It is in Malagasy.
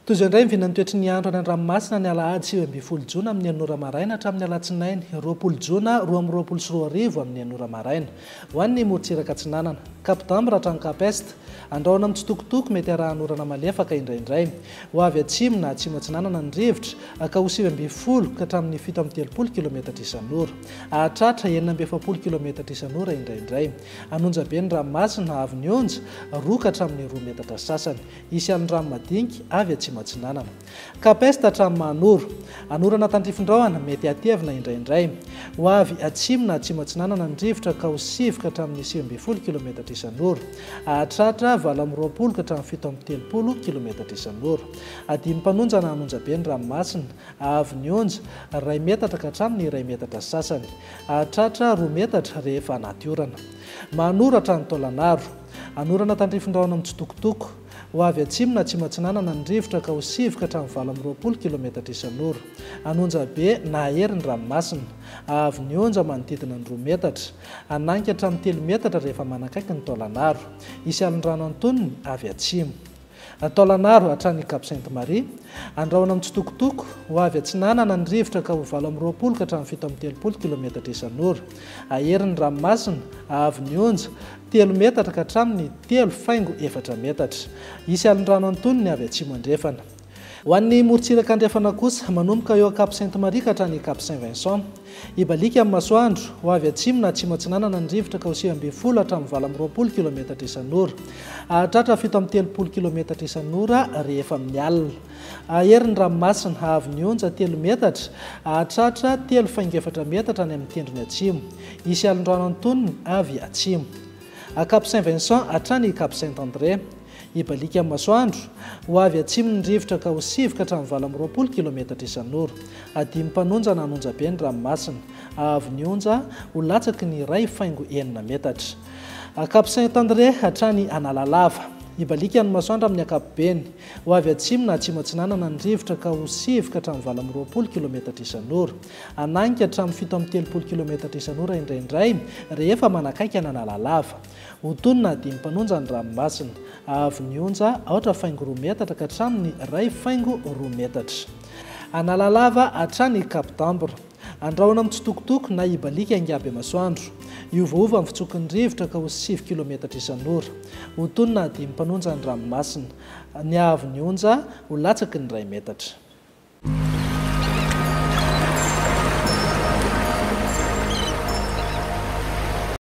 Toy izao indray ny vinan'ny toetry ny andro any an-dranomasina ny alahady 19 jona amin'ny enina ora maraina hatramin'ny alatsinainy 20 jona 2022 amin'ny enina ora maraina. Ho an'ny morontsiraka atsinanana, Cap d'Ambre hatrany Cap Est, andrahona mitsitokotoko mety arahan'orana malefaka indraindray. Ho avy atsimo na atsimo atsinanana ny rivotra ka ho 19 ka hatramin'ny 37 kilometatra isan'ora. Hahatratra 46 kilometatra isan'ora indraindray. Hanonja be ny ranomasina avy ny onja, roa ka hatramin'ny roa metatra sasany. Hisy alon-drano madinika avy atsimo atsinanana. Cap Est hatramin'ny Mahanoro. Anorana tandrifin-drahona, mety hatevina indraindray. Ho avy atsimo na atsimo atsinanana ny rivotra ka ho sivy ka hatramin'ny 19 kilometatra isan'ora. Hahatratra 28 ka hatramin'ny 37 kilometatra isan'ora. Hadino mpanonja na hanonja be ny ranomasina. Haavo ny onja, iray metatra ka hatramin'ny iray metatra sasany. Hahatratra roa metatra rehefa anaty orana. Mahanoro hatrany Taolagnaro. Anorana tandrifin-drahona mitsitokotoko. Ho avy atsimo na atsimo atsinanana ny rivotra ka ho sivy ka hatramin'ny 28 kilometatra isan'ora. Hanonja be na hahery ny ranomasina. Haavo ny onja manodidina ny roa metatra. Hanainga hatramin'ny telo metatra rehefa manakaiky ny Taolagnaro. Hisy alon-drano antonony avy atsimo. Taolagnaro hatrany Cap Sainte Marie. Andrahona mitsitokotoko, ho avy atsinanana ny rivotra ka ho 28 ka hatramin'ny 37 kilometatra isan'ora. Hahery ny ranomasina, haavo ny onja, telo metatra ka hatramin'ny telo faingo efatra metatra. Hisy alon-drano antonony avy atsimo andrefana. Ho an'ny morontsiraka andrefana kosa, manomboka eo Cap Sainte Marie ka hatrany Cap Saint Vincent. Hibaliaka amin'ny masoandro, ho avy atsimo na atsimo atsinanana ny rivotra ka ho 19 hatramin'ny 28 kilometatra isan'ora. Hahatratra 37 kilometatra isan'ora rehefa amin'ny alina. Hahery ny ranomasina, haavo ny onja telo metatra, hahatratra telo faingo efatra metatra any amin'ny tendrony atsimo. Hisy alon-drano antonony avy atsimo. Cap Saint Vincent hatrany Cap Saint André. Hibaliaka amin'ny masoandro, ho avy atsimo ny rivotra ka ho sivy ka hatramin'ny 28 kilometatra isan'ora. Hadino mpanonja na hanonja be ny ranomasina. Haavo ny onja ho latsaky ny iray faingo enina metatra. Cap Saint André hatrany Analalava. Hibaliaka ny masoandro amin'ny ankapobeny. Ho avy atsimo na atsimo atsinanana ny rivotra ka ho sivy ka hatramin'ny 28 kilometatra isan'ora. Hanainga hatramin'ny 37 kilometatra isan'ora indraindray rehefa manakaiky an'Analalava. Ho tony na dimy mpanonja ny ranomasina. Haavo ny onja, aotra faingo roa metatra ka hatramin'ny iray faingo roa metatra. Analalava hatrany Cap d'Ambre. Andrahona mitsitokotoko na hibaliaka ingahy masoandro. Hiovaova ny fitsoky ny rivotra ka ho sivy kilometatra isan'ora. Ho tony na dimy mpanonja ny ranomasina. Ny haavo ny onja ho latsaky ny iray metatra.